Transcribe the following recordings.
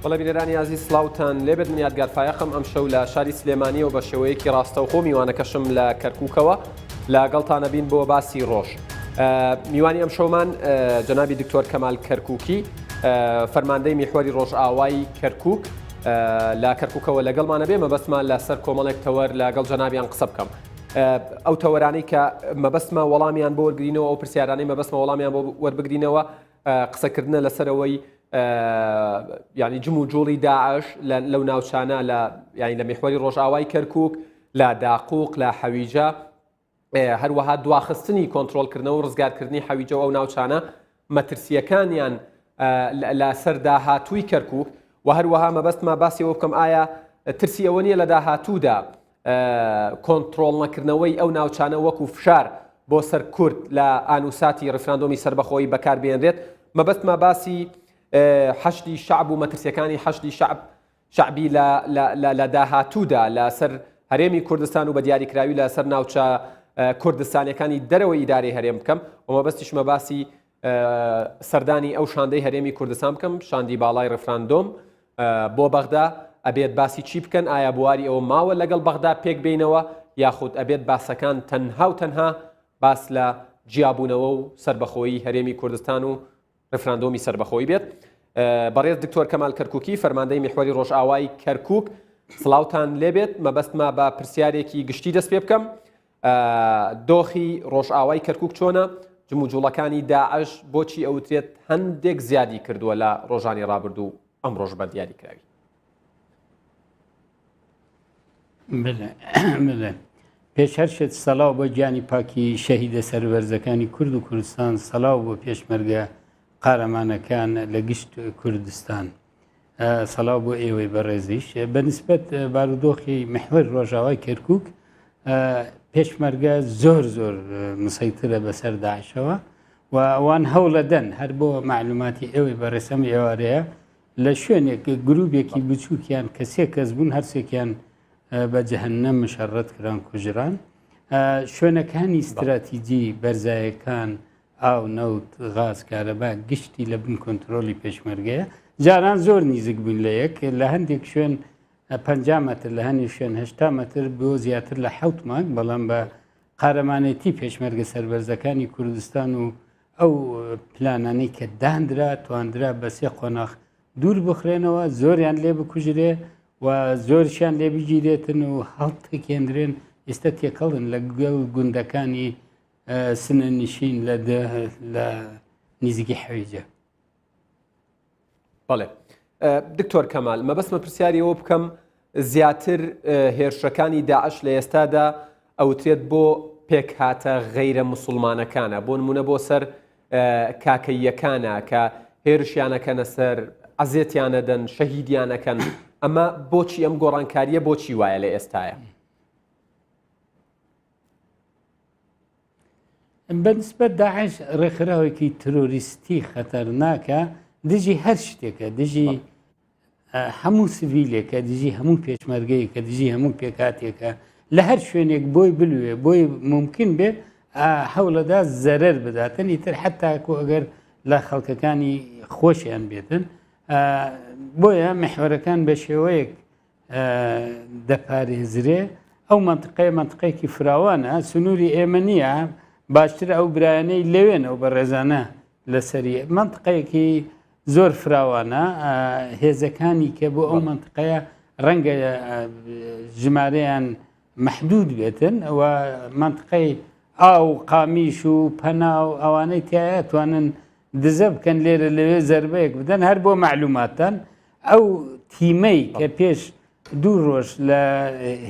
بەڵێ بینەرانی ئازیز سڵاوتان لێبێت من یادگار فایەقم ئەمشەو لە شاری سلێمانیەوە بە شێوەیەکی ڕاستەوخۆ میوانەکەشم لە کەرکووکەوە لەگەڵتانە بین بۆ باسی ڕۆژ میوانی ئەم شەومان جەنابی دکتۆر کەمال کەرکووکی فەرماندەی میحوەری ڕۆژئاوای کەرکووک لە کەرکووکەوە لەگەڵمانە بێ مەبەستمان لەسەر کۆمەڵێک تەوەر لەگەڵ جەنابیان قسە بکەم. ئەو تەوەرانەی کە مەبەستمە وەڵامیان بۆ وەرگرینەوە ئەو پرسیارانەی مەبەستمە وەڵامیان بۆ وەربگرینەوە قسەکردنە لەسەرەوەی یعنی جم و جوڵی داعش لەو ناوچانە لە یعنی لە میحوەری ڕۆژئاوای کەرکک لە داقوق لە حەویجە هەروەها دواخستنی کۆنترۆڵکردنەوە و ڕزگارکردنی حەویجە و ئەو ناوچانە مەترسیەکانیان لەسەر داهاتووی کەرکک و هەروەها مەبەستمە باسی ئەوە بکەم ئایا ترسی ئەوە نییە لە داهاتوودا کۆنترۆڵ نەکردنەوەی ئەو ناوچانە وەکو فشار بۆ سەر کورد لە ئانوساتی ڕیفراندۆمی سەربەخۆیی بەکاربێنرێت مەبەستمە باسی حەشدی شەعب و مەترسیەکانی حەشدی شەعب شەعبی لە لە داهاتوودا لەسەر هەرێمی کوردستان و بە دیاریکراوی لەسەر ناوچە کوردستانیەکانی دەرەوەی ئیدارەی هەرێم بکەم و مەبەستیشمە باسی سەردانی ئەو شاندەی هەرێمی کوردستان بکەم شاندی باڵای ڕفراندۆم بۆ بەغدا ئەبێت باسی چی بکەن ئایا بواری ئەوە ماوە لەگەڵ بەغدا پێک بینەوە یاخود ئەبێت باسەکان تەنها و تەنها باس لە جیابوونەوە و سربەخۆیی هەرێمی کوردستان و ڕفراندۆمی سەربەخۆی بێت. بەڕێز دکتۆر کەمال کەرکوکی فەرماندەی میحوەری ڕۆژئاوای کەرکوک سڵاوتان لێبێت مەبەستمە بە پرسیارێکی گشتی دەست پێ بکەم دۆخی ڕۆژئاوای کەرکک چۆنە جموجوڵەکانی داعش بۆچی ئەوترێت هەندێک زیادی کردووە لە ڕۆژانی ڕابردوو ئەم ڕۆژ بە دیاری کراوی پێش هەر شت سەلاو بۆ گیانی پاکی شەهیدە سەربەرزەکانی کورد و کوردستان سەلاو بۆ پێشمەرگە قارەمانەکان لە گشت کوردستان سەلاو بۆ ئێوەی بەڕێزیش بەنسبەت بارودۆخی محوەر ڕۆژاوای کەرکک پێشمەرگە زۆر زۆر مسەیترە بەسەر داعشەوە و ئەوان هەوڵەدەن هەر بۆ معلوماتی ئێوەی بەڕێسەم ئێوارەیە لە شوێنێک گروپێکی بچووکیان کە سێ کەس بوون هەرسێکیان بە جەهەنەم مشەڕەت کران کوژران شوێنەکانی استراتیجی بەرزایەکان ئاو نەوت غاز کارەبا گشتی لە بن کۆنتترۆلی پێشمەرگەیە جاران زۆر نیزک بوون لە یەک لە هەندێک شوێن 50 متر لە هەنی شوێن 80 متر بۆ زیاتر لە حوت مانگ بەڵام بە قارەمانێتی پێشمەرگە سەربەرزەکانی کوردستان و ئەو پلانانەی کە داندرا تواندرا بە سێ قۆناخ دوور بخرێنەوە زۆریان لێ بکوژرێ و زۆرشیان لێ بگیرێتن و هەڵتەکێندرێن ئێستا تێکەڵن لە گەڵ گوندەکانی سنە نشین لە لە نزیکی حەویجە. بەڵێ دکتۆر کەمال مەبەستمە پرسیاری ئەوە بکەم زیاتر هێرشەکانی داعش لە ئێستادا ئەوترێت بۆ پێکهاتە غەیرە مسلمانەکانە بۆ نمونە بۆ سەر کاکەییەکانە کە هێرشیانەکەنە سەر عەزێتیانەدەن شەهیدیانەکەن ئەمە بۆچی ئەم گۆڕانکاریە بۆچی وایە لە ئێستاە؟ بەنسبەت داعش ڕێکخراوێکی ترۆریستی خەتەرناکە دژی هەر شتێکە دژی هەموو سڤیلێکە دژی هەموو پێشمەرگەیەکە دژی هەموو پێکاتێکە لە هەر شوێنێک بۆی بلوێ بۆی ممکن بێ هەوڵەدا زەرەر بداتن ئیتر حتاکو ئەگەر لە خەڵکەکانی خۆشیان بێتن بۆیە محوەرەکان بە شێوەیەک دەپارێزرێ ئەو مەنتقەیە مەنتقەیەکی فراوانە سنووری ئێمە نییە باشتر ئەو برایانەی لەوێن ئەو بەڕێزانە لەسەری مەنتقەیەکی زۆر فراوانە هێزەکانی کە بۆ ئەو مەنتقەیە ڕەنگە ژمارەیان محدود بێتن و مەنتقەی ئاو قامیش و پەنا و ئەوانەی تایە توانن دزە بکەن لێرە لەوێ زەربەیەک بدەن هەر بۆ مەعلوماتتان ئەو تیمەی کە پێش دوو ڕۆژ لە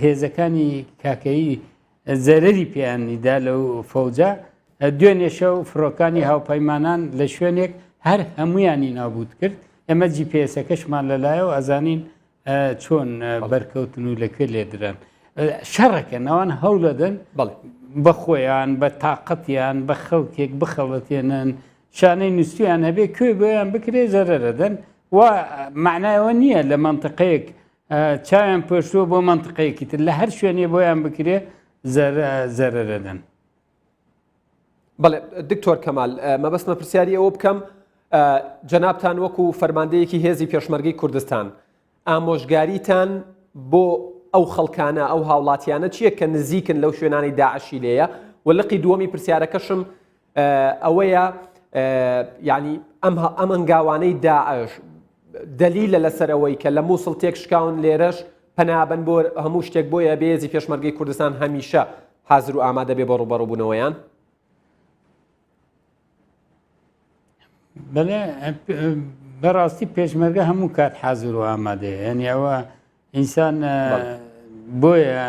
هێزەکانی کاکەیی زەرەری پێیانیدا لەو فەوجە دوێنێ شەو فڕۆکانی هاوپەیمانان لە شوێنێک هەر هەمویانی نابوت کرد ئێمە جیپیسەکەشمان لەلایەوە ئەزانین چۆن بەرکەوتن و لەکوێ لێدران شەڕەکەن ئەوان هەوڵەدەن بە خۆیان بە تااقەتیان بە خەڵکێک بخەڵەتێنن شانەی نووسیان هەبێ کوێ بۆیان بکرێ زەرەرەدەن و معنایەوە نییە لە منطقەیەک چاویان پێشوە بۆ منطقەیەکی تر لە هەر شوێنێ بۆیان بکرێ زەرەرەدەن. بەڵێ دکتۆر کەمال مەبەستمە پرسیاری ئەوە بکەم. جەنابتان وەکو فەرماندەیەکی هێزی پێشمەرگەی کوردستان ئامۆژگاریتان بۆ ئەو خەڵکانە ئەو هاوڵاتیانە چییە کە نزیکن لەو شوێنانی داعشی لێیە و لقی دووەمی پرسیارەکەشم ئەوەیە یعنی ئەم ئەم هەنگاوانەی داعش دەلیلە لەسەر ئەوەی کە لە مووسڵ تێکشکاون لێرەش پەنابن بۆ هەموو شتێک بۆیە بێزی پێشمەرگەی کوردستان هەمیشە حازر و ئامادە بێ بۆ ڕوبەڕوبوونەوەیان. بەڵێ بەڕاستی پێشمەرگە هەموو کات حازر و ئامادەیە یعنی ئەوە ئینسان بۆیە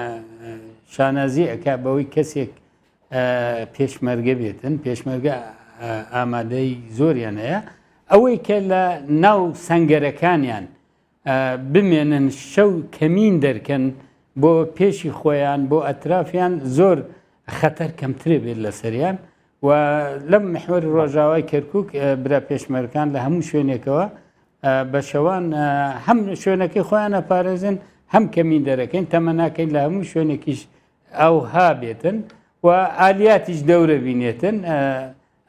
شانازی ئەک بەوەی کەسێک پێشمەرگە بێتن پێشمەرگە ئامادەی زۆریان هەیە ئەوەی کە لە ناو سنگەرەکانیان بمێنن شەو کەمین دەرکەن بۆ پێشی خۆیان بۆ ئەترافیان زۆر خەتەر کەمترێ بێت لەسەریان و لەم محوەری ڕۆژاوای کەرکک برا پێشمەرکان لە هەموو شوێنێکەوە بە شەوان هەم شوێنەکەی خۆیان ئەپارێزن هەم کەمین دەرەکەین تەمەناکەین لە هەموو شوێنێکیش ئەوها بێتن و ئالیاتیش دەورە بینێتن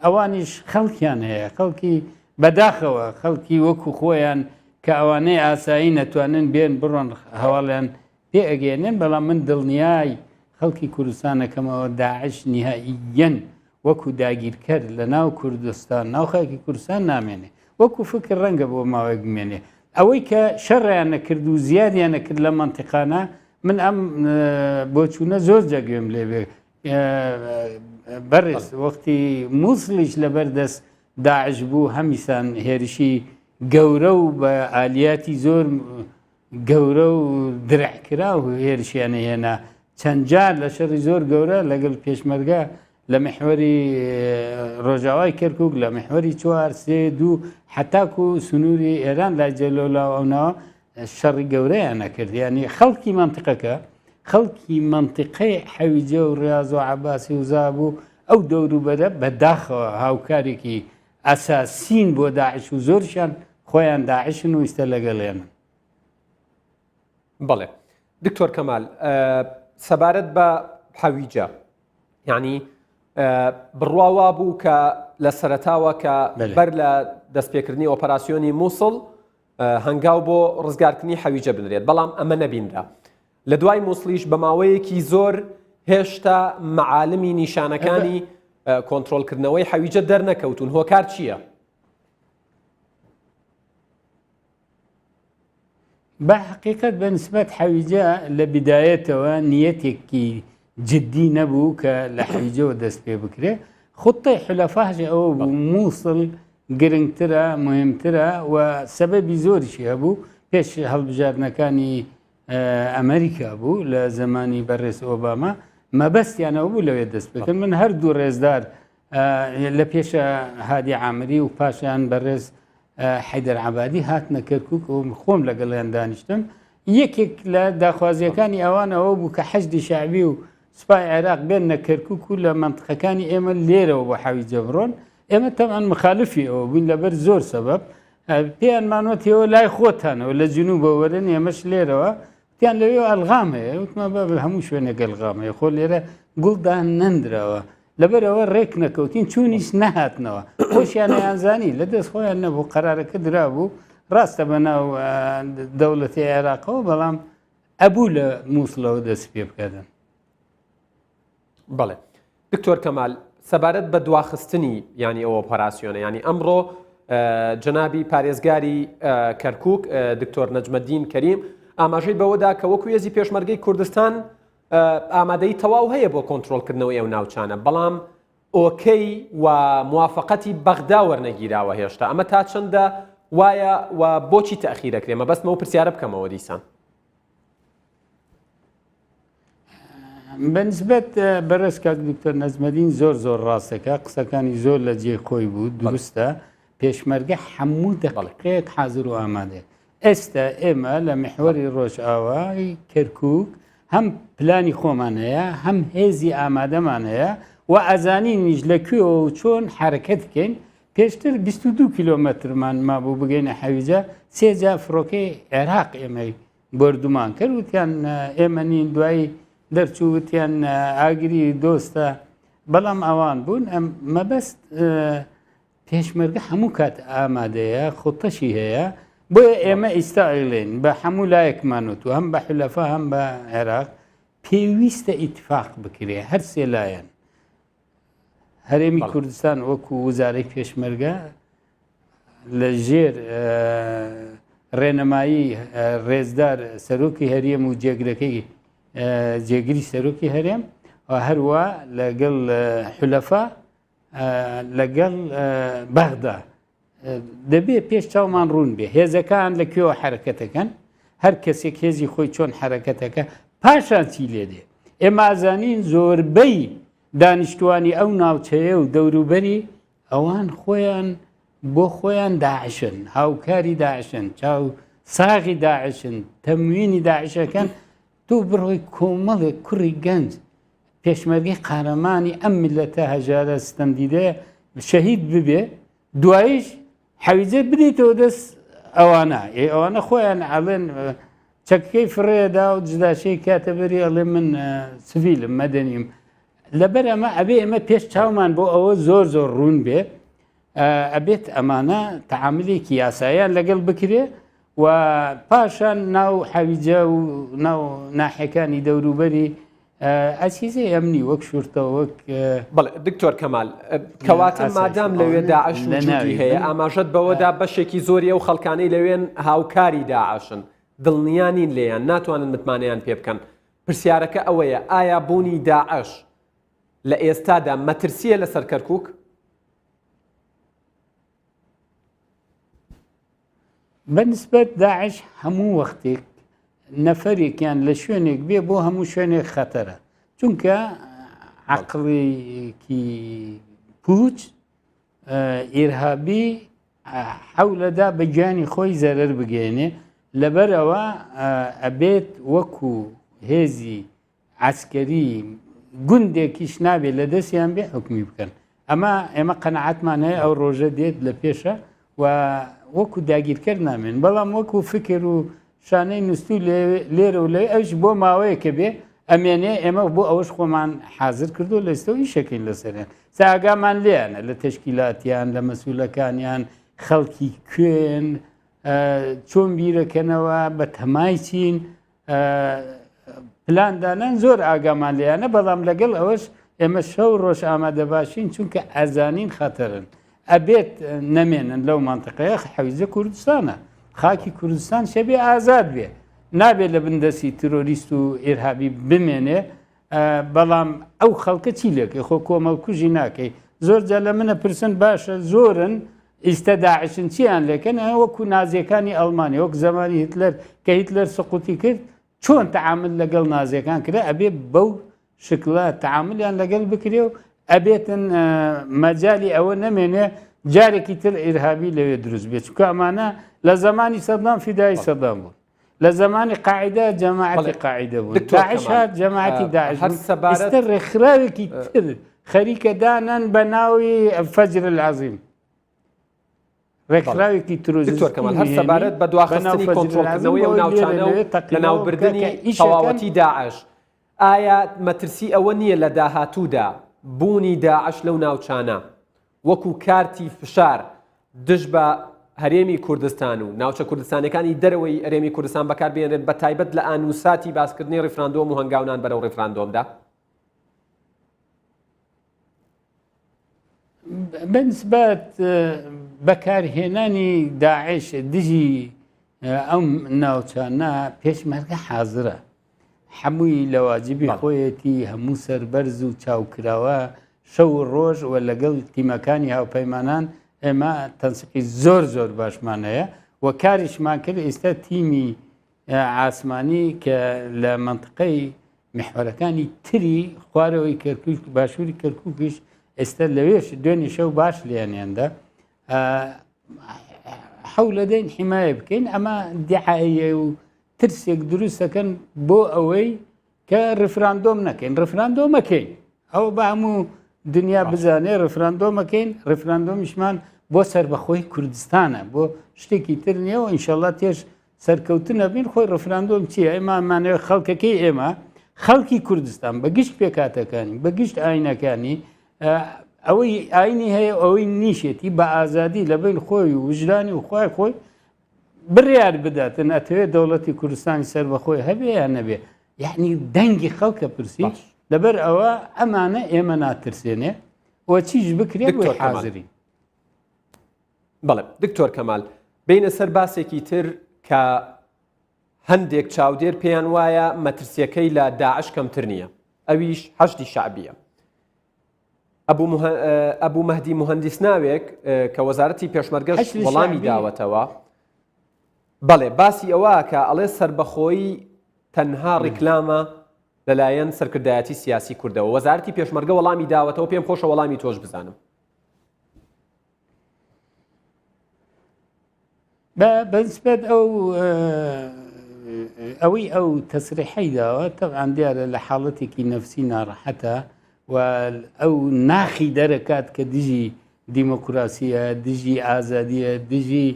ئەوانیش خەڵکیان هەیە خەڵکی بەداخەوە خەڵکی وەکو خۆیان کە ئەوانەی ئاسایی نەتوانن بێن بڕۆن هەواڵیان پێ ئەگەێنن بەڵام من دڵنیای خەڵکی کوردستانەکەمەوە داعش نهائیەن وەکو داگیرکەر لە ناو کوردستان ناو خاکی کوردستان نامێنێ وەکو فکر ڕەنگە بۆ ماوەیەک بمێنێ ئەوەی کە شەڕیان نەکرد و زیادیان نەکرد لە مەنتیقانە من ئەم بۆچوونە زۆر جەگوێم لێبێ بەڕێز وەختی مووسڵیش لەبەر دەست داعش بوو هەمیسان هێرشی گەورە و بە ئالیاتی زۆر گەورە و درعکرا و هێرشیان هێنا چەند جار لە شەڕی زۆر گەورە لەگەڵ پێشمەرگە لە میحوەری ڕۆژاوای کەرکک لە میحوەری چوار سێ دوو حتاکو سنووری ئێران لای جەلۆلا و ئەوناوە شەڕی گەورەیان نەکرد ینی خەڵکی منتیقەکە خەڵکی منتیقەی حەویجە و ڕاز و عباسی و زاب و ئەو دەوروبەرە بەداخەوە هاوکارێکی ئەساسین بۆ داعش و زۆرشیان خۆیان داعشن و ئیستا لەگەڵێنن. بەڵێ دکتۆر کەمال سەبارەت بە حەویجە یعنی بڕوا وا بوو کە لە سەرتاوە کە بەر لە دەستپێکردنی ئۆپەراسیۆنی مووسڵ هەنگاو بۆ ڕزگارکردنی حەویجە بنرێت بەڵام ئەمە نەبینرا لە دوای مووسڵیش بە ماوەیەکی زۆر هێشتا معالمی نیشانەکانی کۆنترۆلکردنەوەی حەویجە دەرنەکەوتون هۆکار چییە؟ بە حقیقت بە نسبەت حەویجە لە بدایەتەوە نیەتێکی جدی نەبوو کە لە حەویجەوە دەست پێ بکرێ خطەی حلەفاش ئەوە بوو مووسڵ گرنگترە مهمترە و سەبەبی زۆریشی هەبوو پێش هەڵبژاردنەکانی ئەمریکا بوو لە زمانی بەڕێز ئۆباما مەبەستیانەوە بوو لەوێ دەست بکەن من هەردوو ڕێزدار لە پێشە هادی عامری و پاشان بەڕێز حەیدەر عەبادی هاتنە کەرکک و خۆم لەگەڵیان دانیشتم یەکێک لە داخوازیەکانی ئەوان ئەوە بوو کە حەشدی شعبی و سوپای عێراق بێنە کەرکک و لە منتقەکانی ئێمە لێرەوە بۆ حەویجە بڕۆن ئێمە تەمان مخالفی ئەوە بووین لەبەر زۆر سەبەب پێیان مانوەتەوە لای خۆتانەوە لە جنوبەوە وەرن ئێمەش لێرەوە وتیان لەوێ ئەلغام هەیە وتمان بابە هەموو شوێنێک ئەلغام هەیە خۆ لێرە گوڵدان نەندراوە لەبەرەوە ڕێک نەکەوتین چوونیش نەهاتنەوە خۆشیان زانی لە دەست خۆیان نەبوو قەرارەکە درابوو ڕاستە بە ناو دەوڵەتی عێراقەوە بەڵام ئەبوو لە مووسڵەوە دەست پێ بکەن. بەڵێ دکتۆر کەمال سەبارەت بە دواخستنی ینی ئەو ئۆپەراسیۆنە ینی ئەمڕۆ جەنابی پارێزگاری کەرکک دکتۆر نەجمەدین کەریم ئاماژەی بەوەدا کە وەکو هێزی پێشمەرگەی کوردستان ئامادەی تەواو هەیە بۆ کۆنتترۆلکردنەوەی ئەو ناوچانە بەڵام ئۆکەی و موافقەتی بەغدا وەرنەگیراوە هێشتا ئەمە تا چەندە وایە و بۆچی تەخیرەکرێ مەبەستمەوە پرسیارە بکەمەوە دیسان بەنسبەت بەڕێز کاک دکتۆر نەجمەدین زۆر زۆر ڕاستەکە قسەکانی زۆر لە جێ خۆی بوو دروستە پێشمەرگە هەموو دەقیقەیەک حاضر و ئامادەیە ئێستا ئێمە لە میحوەری ڕۆژئاوای کەرکک هەم پلانی خۆمان هەیە هەم هێزی ئامادەمان هەیە و ئەزانینیش لە کوێوە و چۆن حرەکەت بکەین پێشتر 22 کیلۆمەترمان مابوو بگەینە حەویجە سێجا فڕۆکەی عێراق ئێمەی بۆردومان کرد وتیان ئێمە نین دوایی دەرچوو وتیان ئاگری دۆستە بەڵام ئەوان بوون ئەم مەبەست. پێشمەرگە هەموو کات ئامادەیە، خوتەشی هەیە، بۆیە ئێمە ئیستا ئەیڵێین بە هەموو لایەکمان وتووە هەم بە حولەفا هەم بە عێراق پێویستە ئیتفاق بکرێ هەر سێ لایەن هەرێمی کوردستان وەکو وزارەی پێشمەرگە لە ژێر ڕێنەمایی ڕێزدار سەرۆکی هەرێم و جێگرەکەی جێگری سەرۆکی هەرێم و هەروە لەگەڵ حولەفا لەگەڵ بەغدا دەبێ پێش چاومان ڕوون بێ هێزەکان لە کوێوە حرەکەتەکەن هەر کەسێک هێزی خۆی چۆن حرەکەتەکە پاشان چی لێ دێ ئێمە ئازانین زۆربەی دانیشتوانی ئەو ناوچەیە و دەوروبەری ئەوان خۆیان بۆ خۆیان داعشن هاوکاری داعشن چاو ساغی داعشن تەموینی داعشەکەن تۆ بڕۆی کۆمەڵێک کوڕی گەنج پێشمەرگەی قارەمانی ئەم میللەتە هەژارە ستەمدیدەیە شەهید ببێ دوایش حەویجە بدەیتەوە دەست ئەوانە ئێ ئەوانە خۆیان ئەڵێن چەکەکەی فڕێدا و جداشەی کاتە بەری ئەڵێ من سڤیلم مەدەنیم لەبەر ئەمە ئەبێ ئێمە پێش چاومان بۆ ئەوە زۆر زۆر ڕوون بێ ئەبێت ئەمانە تەعاملێکی یاساییان لەگەڵ بکرێ و پاشان ناو حەویجە و ناو ناحیەکانی دەوروبەری ئەچیزەی ئەمنی وەک شورتە وەک بەڵێ دکتۆر کەمال کەواتە مادام لەوێ داعش وجودی هەیە ئاماژەت بەوەدا بەشێکی زۆری ئەو خەڵکانەی لەوێن هاوکاری داعشن دڵنیا نین لێیان ناتوانن متمانەیان پێ بکەن پرسیارەکە ئەوەیە ئایا بوونی داعش لە ئێستادا مەترسیە لەسەر کەرکک؟ بە نسبەت داعش هەموو وەختێک نەفەرێکیان لە شوێنێک بێ بۆ هەموو شوێنێک خەتەرە چونکە عقڵێکی پوچ ئیرهابی حەولەدا بە گیانی خۆی زەرەر بگەێنێ لەبەرەوە ئەبێت وەکو هێزی عەسکەری گوندێکیش نابێت لە دەستیان بێ حکومی بکەن ئەمە ئێمە قەنەعاتمان هەیە ئەو ڕۆژە دێت لە پێشە و وەکو داگیرکەر نامێن بەڵام وەکو فکر و شانەی نووسو لێرە و لێ ئەوش بۆ ماوەیەکە بێ ئەمێنێ ئێمە بۆ ئەوەش خۆمان حاضر کردو لە ئێستا ئیشەکەین لەسەریان ساگامان لێیانە لە تەشکیلاتیان لە مەسولەکانیان خەڵکی کوێن چۆن بیرەکەنەوە بە تەمای چین پلان دانان زۆر ئاگامان لێیانە بەڵام لەگەڵ ئەوەش ئێمە شەو ڕۆژ ئامادە باشین چونکە ئەزانین خەتەرن ئەبێت نەمێنن لەو منطقەیە حەویزە کوردستانە خاکی کوردستان شەبێ ئازاد بێ نابێت لە بندەسی ترۆریست و ئێرهابی بمێنێ بەڵام ئەو خەڵکە چی لێکەی خۆ کۆمەڵکوژی ناکەی زۆر جا لە منە پرسن باشە زۆرن ئیستە داعشن چیان لێکەن وەکو نازیەکانی ئەڵمانیا وەک زمانی هیتلەر کە هیتلەر سقوتی کرد چۆن تعامل لەگەڵ نازیەکان کرا ئەبێ بەو شکلە تعاملیان لەگەڵ بکرێ و ئەبێتن مەجای ئەوە نەمێنێ جارێکی تر ئیرهابی لەوێ دروست بێت چونکە ئەمانە لە زمانی سەدام فیدای سەدام بوون لە زمانی قاعدە جەماعەتی قاعدە بوون داعش هات جەماعەتی داعش هەر سەبارەت ڕێکخراوێکی تر خەریکە دانان بە ناوی فەجر العظیم ڕێکخراوێکی ترۆریستی کەمال هەر سەبارەت بە دواخستنی کۆنترۆڵکردنەوەی ئەو ناوچانە و لەناوبردنی تەواوەتی داعش ئایا مەترسی ئەوە نییە لە داهاتوودا بوونی داعش لەو ناوچانە وەکو کارتی فشار دژ بە هەرێمی کوردستان و ناوچە کوردستانیەکانی دەرەوەی هەرێمی کوردستان بەکار بێنرێت بە تایبەت لە ئانوساتی باسکردنی ڕیفراندۆم و هەنگاونان بەرەو ڕیفراندۆمدا؟ بەنسبەت بەکارهێنانی داعش دژی ئەم ناوچانە پێشمەرگە حازرە هەمووی لە واجبی خۆیەتی هەموو سەربەرز و چاوکراوە شەو و ڕۆژ و لەگەڵ تیمەکانی هاوپەیمانان ئێمە تەنسیقی زۆر زۆر باشمان هەیە و کاریشمان کرد ئێستا تیمی ئاسمانی کە لە منطقەی محوەرەکانی تری خوارەوەی کەرکوک باشووری کەرکوکیش ئێستا لەوێش دوێنێ شەو باش لێیانیاندا حەولەدەین حیمایە بکەین ئەمە دیعاە و ترسێک دروست دەکەن بۆ ئەوەی کە ڕفراندۆم نەکەین ڕفراندۆمەکەین ئەو بە هەموو دنیا بزانێ ڕفراندۆمەکەین ڕفراندۆمیشمان بۆ سربەخۆی کوردستانە بۆ شتێکی تر نییە و ئینشەڵا تێش سەرکەوتنە بین خۆی ڕفراندۆم چییە ئێمە مانەوە خەڵکەکەی ئێمە خەڵکی کوردستان بە گشت پێکاتەکانی بە گشت ئاینەکانی. ئەوەی ئاینی هەیە ئەوەی نیشێتی بە ئازادی لە بین خۆی و وژدانی و خوای خۆی بڕیار بداتن ئەتەوێت دەوڵەتی کوردستانی سەر بەخۆی هەبێ یان نەبێ یعنی دەنگی خەڵکە پرسی لەبەر ئەوە ئەمانە ئێمە ناترسێنێ و چیش بکرێت بۆ حاضری بەڵێ دکتۆر کەمال بینە سەر باسێکی تر کە هەندێک چاودێر پێیان وایە مەترسیەکەی لە داعش کەمتر نییە ئەویش حەشدی شەعبیە. ئەبوو مەهدی مهندس ناوێک کە وەزارەتی پێشمەرگەش وەڵامی داوەتەوە بەڵێ باسی ئەوە کە ئەڵێ سربەخۆیی تەنها ڕیکلامە لەلایەن سەرکردایەتی سیاسی کوردەوە وەزارەتی پێشمەرگە وەڵامی داوەتەوە پێم خۆشە وەڵامی تۆش بزانم. بەنسبەت ئەو ئەوەی ئەو تەسریحەی داوە تەبعەن دیارە لە حاڵەتێکی نەفسی ناڕەحەتە و ئەو ناخی دەرەکات کە دژی دیموکراسیە دژی ئازادیە دژی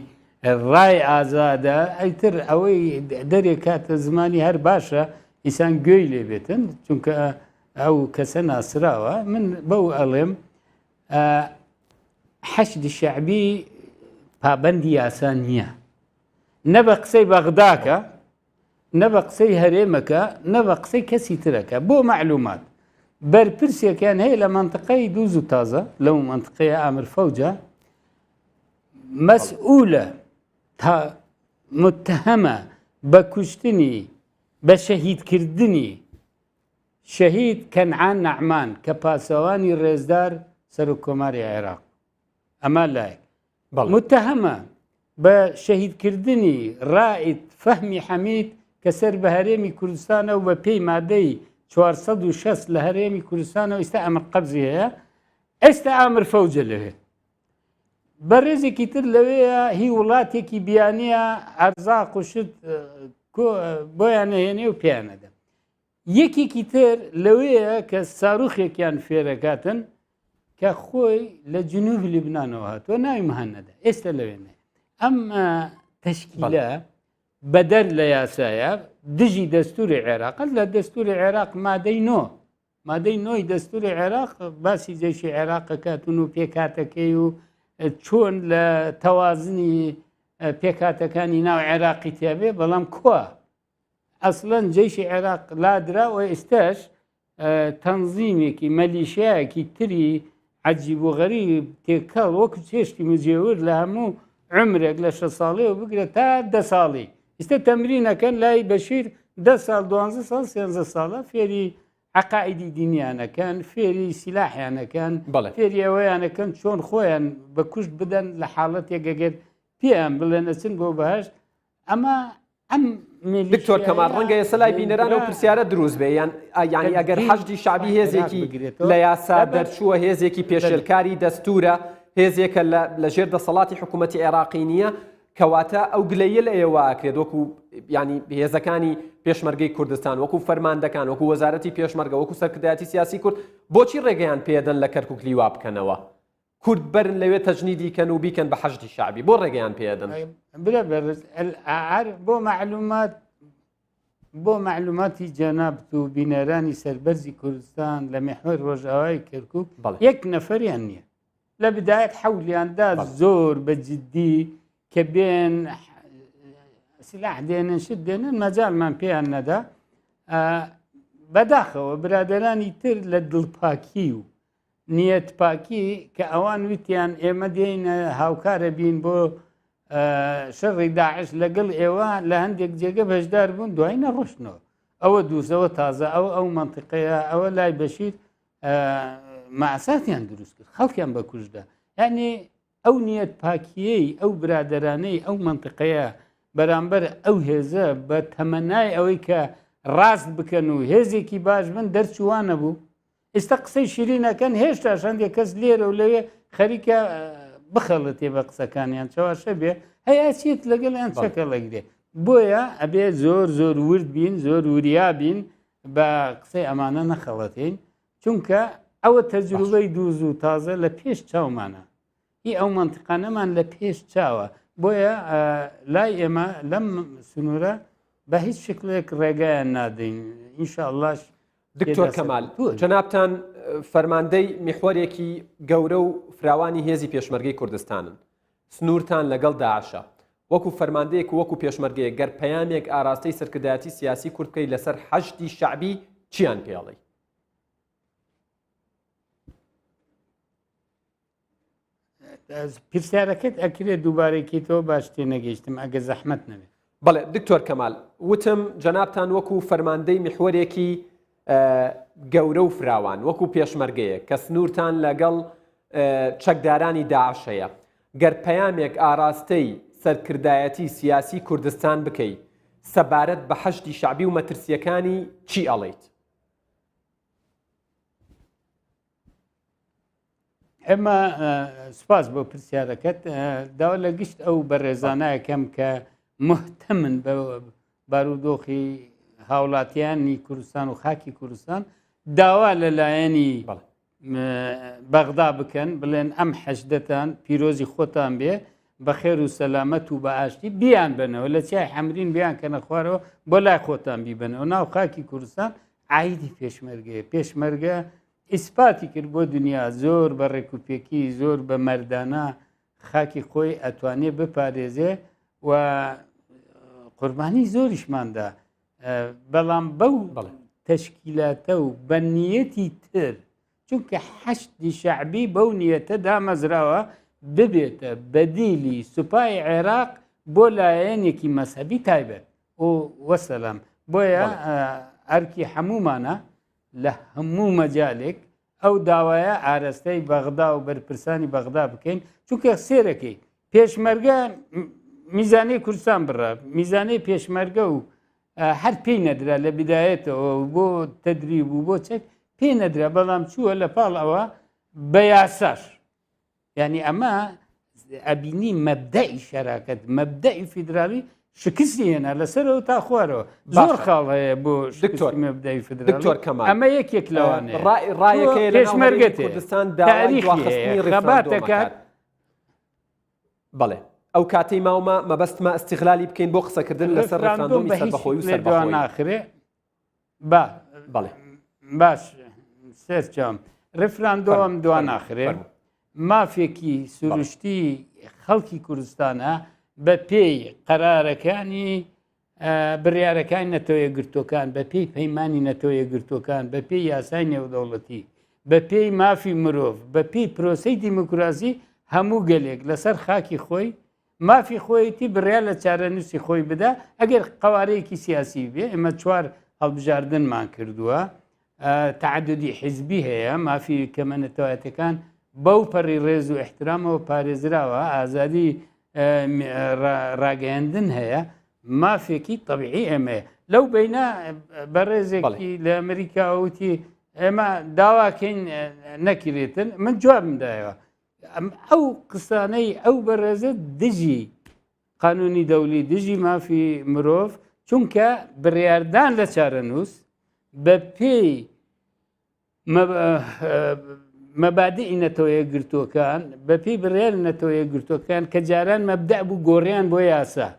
ڕای ئازادە ئەیتر ئەوەی دەرێکاتە زمانی هەر باشە ئینسان گوێی لێبێتن چونکە ئەو کەسە ناسراوە من بەو ئەڵێم حەشدی شەعبی پابەندی یاسا نییە نە بە قسەی بەغداکە نە بە قسەی هەرێمەکە نە بە قسەی کەسی ترەکە بۆ معلومات بەرپرسێکیان هەیە لە منطقەی دووز و تازە لەو منطقەیە ئامر فەوجە مەسئولە تا متهەمە بە کوشتنی بە شەهیدکردنی شەهید کەنعان نەعمان کە پاسەوانی ڕێزدار سەرۆک کۆماری عێراق ئەمە لایەک متهەمە بە شەهیدکردنی ڕائید فەهمی حەمید کە سەر بە هەرێمی کوردستانە و بە پێی مادەی 460 لە هەرێمی کوردستانەوە ئێستا ئەمر قەبزی هەیە ئێستا ئامر فەوجە لەوێ بەڕێزێکی تر لەوەیە هی وڵاتێکی بیانیە ئەرزاق و شت بۆیان نەهێنێ و پێیانەدە یەکێکی تر لەوەیە کە ساروخێکیان فێرەکاتن کە خۆی لە جنوب لبنانەوە هاتووە ناوی مهەنەدە ئێستا لەوێنێ ئەم تەشکیلە بەدەر لە یاسایە دژی دەستوری عێراق لە دەستوری عێراق مادەی نۆ مادەی نۆی دەستوری عێراق باسی جێشی عێراقەکاتون و پێکاتەکەی و چۆن لە تەوازنی پێکاتەکانی ناو عێراقی تیابێ بەڵام کوا ئەسڵەن جەیشی عێراق لادرا و ئێستاش تەنزیمێکی مەلیشیایەکی تری عجیب و غەریب تێکەڵ وەکو چێشتی مجێور لە هەموو عمرێک لە شە ساڵی و بگرە تا دە ساڵی ئیستا تەمرینەکەن لای بەشیر دە ساڵ دوانزە ساڵ سێنزە ساڵە فێری عقائدی دینیانەکەن فێری سیلاحیانەکەن فێری ئەوەیانەکەن چۆن خۆیان بە کوشت بدەن لە حاڵەتێک ئەگەر پێیان بڵێن ئەچن بۆ بەهشت ئەمە ئەم دکتۆر کەمال ڕەنگە ئێستا لای بینەران ئەو پرسیارە دروست بێ یان یانی ئەگەر حەشدی شەعبی هێزێکی لە یاسا دەرچووە هێزێکی پێشێلکاری دەستورە هێزێکە لە ژێر دەسەڵاتی حکوومەتی عێراقی نییە کەواتە ئەو گلەیە لە ئێوە ئەکرێت وەکو ینی هێزەکانی پێشمەرگەی کوردستان وەکو فەرماندەکان وەکو وەزارەتی پێشمەرگە وەکو سەرکردایەتی سیاسی کورد بۆچی ڕێگەیان پێدەن لە کەرکک لیوا بکەنەوە کورد بەرن لەوێ تەجنیدی کەن و بیکەن بە حەشدی شەعبی بۆ ڕێگەیان پێ ئەدەن؟ برا بەڕێز هەر بۆ مەعلومات بۆ مەعلوماتی جەنابت و بینەرانی سەربەرزی کوردستان لە میحوەر ڕۆژئاوای کەرکوک یەک نەفەریان نییە لە بدایەت حەولیان دا زۆر بە جدی کە بێن سلاح دێنن شت دێنن مەجالمان پێیان نەدا بەداخەوە برادەرانی تر لە دڵپاکی و نیەت پاکی کە ئەوان وتیان ئێمە دێین هاوکارە بین بۆ شەڕی داعش لەگەڵ ئێوە لە هەندێک جێگە بەشدار بوون دوای نەڕۆشتنەوە ئەوە دووزەوە تازە ئەو ئەو منطقەیە ئەوە لای بەشیر ماساتیان دروست کرد خەڵکیان بەکوشدا یعنی ئەو نیەت پاکیەی ئەو برادەرانەی ئەو منطقەیە بەرامبەر ئەو هێزە بە تەمەنای ئەوەی کە ڕاست بکەن و هێزێکی باش بن دەرچووانە بوو ئێستا قسەی شیرین ئەکەن هێشتاش هەندێک کەس لێرە و لەوێ خەریکە بخەڵەتێ بە قسەکانیان چەواشە بێ هەیە چیت لەگەڵیان چەکە لەگرێ بۆیە ئەبێ زۆر زۆر ورد بین زۆر وریا بین بە قسەی ئەمانە نەخەڵەتین چونکە ئەوە تەجروبەی دووز و تازە لە پێش چاومانە هی ئەو مەنتیقانەمان لە پێش چاوە بۆیە لای ئێمە لەم سنوورە بە هیچ شکلێک ڕێگایان نادەین ئینشاءڵاش دکتۆر کەمال جەنابتان. فەرماندەی میحوەرێکی گەورە و فراوانی هێزی پێشمەرگەی کوردستانن. سنوورتان لەگەڵ داعشە. وەکو فەرماندەیەک و وەکو پێشمەرگەیەک گەر پەیامێک ئاراستەی سەرکردایەتی سیاسی کورد بکەی لەسەر حەشدی شەعبی چیان پێ ئەڵێی؟ پرسیارەکەت ئەکرێت دووبارەکەیتەوە باش تێنەگەیشتم ئەگە زەحمەت نەبێت. بەڵێ دکتۆر کەمال وتم جەنابتان وەکو فەرماندەی میحوەرێکی گەورە و فراوان وەکو پێشمەرگەیەک کە سنوورتان لەگەڵ چەکدارانی داعش هەیە گەر پەیامێک ئاراستەی سەرکردایەتی سیاسی کوردستان بکەی سەبارەت بە حەشدی شەعبی و مەترسیەکانی چی ئەڵێیت؟ ئێمە سپاس بۆ پرسیارەکەت داوا لە گشت ئەو بەڕێزانایەکەم کە مهتەمن بە بارودۆخی هاوڵاتیانی کوردستان و خاکی کوردستان داوا لە لایەنی بەغدا بکەن بڵێن ئەم حەشدەتان پیرۆزی خۆتان بێ بە خێر و سەلامەت و بە ئاشتی بیان بنەوە لە چیای حەمرین بیان کەنە خوارەوە بۆ لای خۆتان بیبنەوە ناو خاکی کوردستان عیدی پێشمەرگەیە پێشمەرگە ئیسپاتی کرد بۆ دنیا زۆر بە ڕێکوپێکی زۆر بە مەردانە خاکی خۆی ئەتوانێ بپارێزێ و قوربانی زۆریشماندا بەڵام بەو تەشکیلاتە و بە نیەتی تر چونکە حەشدی شەعبی بەو نیەتە دامەزراوە ببێتە بەدیلی سوپای عێراق بۆ لایەنێکی مەسەبی تایبەت و وەسەلام بۆیە ئەرکی هەمومانە لە هەموو مەجالێک ئەو داوایە ئارەستەی بەغدا و بەرپرسانی بەغدا بکەین چونکە سێرەکەی پێشمەرگە میزانەی کوردستان بڕە میزانەی پێشمەرگە و هەر پێی نەدرا لە بدایەتەوە بۆ تدریب و بۆ چەک پێی نەدرا بەڵام چووە لە پاڵ ئەوە بە یاساش یعنی ئەمە ئەبینی مەبدەئی شەراکەت مەبدەئی فیدرالی شکستی هێنا لەسەرەوە تا خوارەوە زۆر خاڵ هەیە بۆ دکتۆر مەبدەئی فیدرالی دکتۆر کەمال ئەمە یەکێک لەوانەیە ڕایەکەی پێشمەرگە کوردستان داوای دواخستنی خەباتەکات بەڵێ ئەو کاتەی ماومە مەبەستمە ئیستیغلالی بکەین بۆ قسەکردن لەسەر ڕێفراندۆمی سەربەخۆی و سەربەخۆیی ناخرێ با بەڵێ باش سەرچاوم ڕفراندۆم دوا ناخرێ مافێکی سروشتی خەڵکی کوردستانە بە پێی قەرارەکانی بڕیارەکانی نەتەوە یەکگرتووەکان بە پێی پەیمانی نەتەوە یەکگرتووەکان بە پێی یاسای نێودەوڵەتی بە پێی مافی مرۆڤ بە پێی پرۆسەی دیموکراسی هەموو گەلێک لەسەر خاکی خۆی مافی خۆیەتی بڕیار لە چارەنووسی خۆی بدا ئەگەر قەوارەیەکی سیاسی بێ ئێمە چوار هەڵبژاردنمان کردووە تەعەدودی حیزبی هەیە، مافی کەمە نەتەوایەتەکان بەو پەڕی ڕێز و ئیحترامەوە پارێزراوە، ئازادی ڕاگەیاندن هەیە، مافێکی تەبیعی ئێمەیە. لەو بەینە بەڕێزێکی لە ئەمریکا وتی ئێمە داواکەین نەکرێتن، من جوابم دایەوە. ئەو قسانەی ئەو بەڕێزە دژی قانونی دەولی دژی مافی مرۆڤ چونکە بڕیاردان لە چارەنووس بە پێی مەبادئی نەتەوە یەکگرتووەکان بە پێی بڕیار نەتەوە یەکگرتووەکان کە جاران مەبدە بوو گۆڕیان بۆ یاسا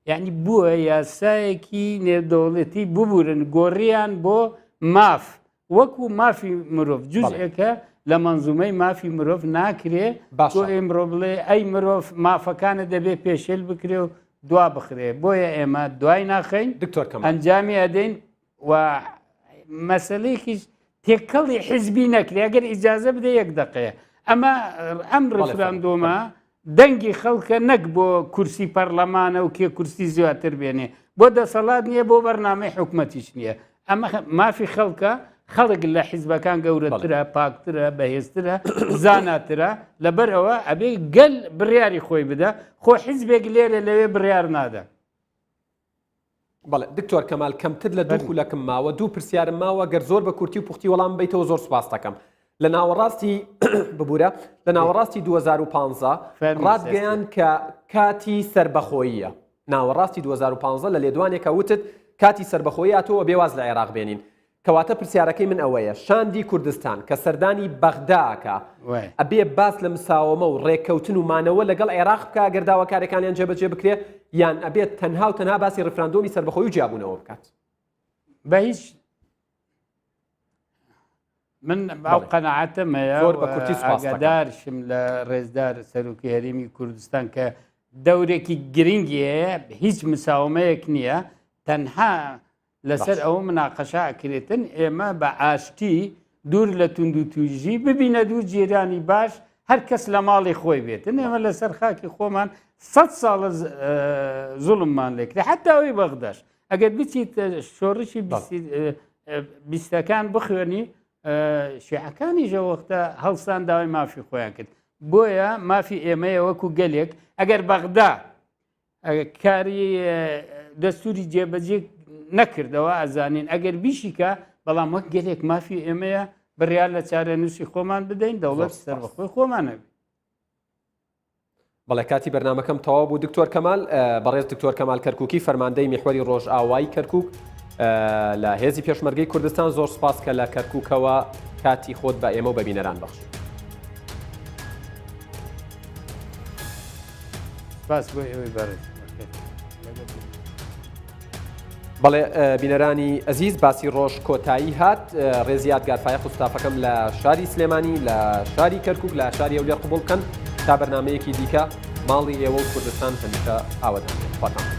یعنی بووە یاسایەکی نێودەوڵەتی ببورن گۆڕیان بۆ ماف وەکو مافی مرۆڤ جوزئێکە لە مەنزومەی مافی مرۆڤ ناکرێ بۆ ئێمڕۆ بڵێ ئەی مرۆڤ مافەکانە دەبێ پێشێل بکرێ و دوا بخرێ بۆیە ئێمە دوای ناخەین دکتۆر کەمال ئەنجامی ئەدەین و مەسلەیەکیش تێکەڵی حزبی نەکرێ ئەگەر ئیجازە بدە یەک دقەیە ئەمە ئەم ڕفراندۆمە دەنگی خەڵکە نەک بۆ کورسی پەرلەمانە و کێ کورسی زیاتر بێنێ بۆ دەسەڵات نییە بۆ بەرنامەی حکومەتیش نییە ئەمە مافی خەڵکە خەڵک لە حیزبەکان گەورەترە پاکترە بەهێزترە زاناترە لەبەر ئەوە ئەبێ گەل بڕیاری خۆی بدە خۆ حیزبێک لێرە لەوێ بڕیار نادا. بەڵێ دکتۆر کەمال کەمتر لە دوو خولەکم ماوە دوو پرسیارم ماوە گەر زۆر بە کورتی و پوختی وەڵام بیتەوە زۆر سپاس دەکەم لە ناوەڕاستی ببوورە لە ناوەڕاستی 2015 ڕاتگەیان کە کاتی سربەخۆییە ناوەڕاستی 2015 لە لێدوانێکە وتت کاتی سربەخۆیی هاتەوە بێواز لە عێراق بێنین کەواتە پرسیارەکەی من ئەوەیە شاندی کوردستان کە سەردانی بەغدا ئەکا ئەبێ باس لە مساوەمە و ڕێککەوتن و مانەوە لەگەڵ عێراق بکا گەر داواکاریەکانیان جێبەجێ بکرێ یان ئەبێت تەنها و تەنها باسی ڕیفراندۆمی سەربەخۆی و جیابوونەوە بکات؟ بە هیچ. من ئەو قەناعەتەم هەیە زۆر بە کورتی سوپاس دەکەم. ئاگادارشم لە ڕێزدار سەرۆکی هەرێمی کوردستان کە دەورێکی گرنگی هەیە هیچ مساومەیەک نییە تەنها لەسەر ئەوە مناقەشە ئەکرێتن ئێمە بە ئاشتی دوور لە توندوتیژی ببینە دوو جیرانی باش هەر کەس لە ماڵی خۆی بێتن ئێمە لەسەر خاکی خۆمان سە ساڵە زوڵممان لێکرێ حتا ئەوی بەغداش ئەگەر بچیت شۆڕشی بیستەکان بخوێنی شیعەکانی ژەوەختە هەڵسان داوای مافی خۆیان کرد بۆیە مافی ئێمەیە وەکو گەلێک ئەگەر بەغدا کاری دەستوری جێبەجێ نەکردەوە ئەزانین ئەگەر بیشیکە بەڵام وەک گەلێک مافی ئێمەیە بڕیار لە چارەنووسی خۆمان بدەین دەوڵەت سەربەخۆی خۆمان هەبێت. بەڵێ کاتی بەرنامەکەم تەواو بوو دکتۆر کەمال بەڕێز دکتۆر کەمال کەرکوکی فەرماندەی میحوەری ڕۆژئاوایی کەرکوک لە هێزی پێشمەرگەی کوردستان زۆر سپاس کە لە کەرکوکەوە کاتی خۆت بە ئێمە و بە بینەران بەخش. سپاس بۆ ئێوەی بەڕێز. بەڵێ بینەرانی ئەزیز باسی ڕۆژ کۆتایی هات ڕێزی یادگار فایەق و ستافەکەم لە شاری سلێمانی لە شاری کەرکک لە شاری هەولێر قبوڵ بکەن تا بەرنمەیەکی دیکە ماڵی ئێوە و کوردستان هەمیشە ئاوەدان خواتان.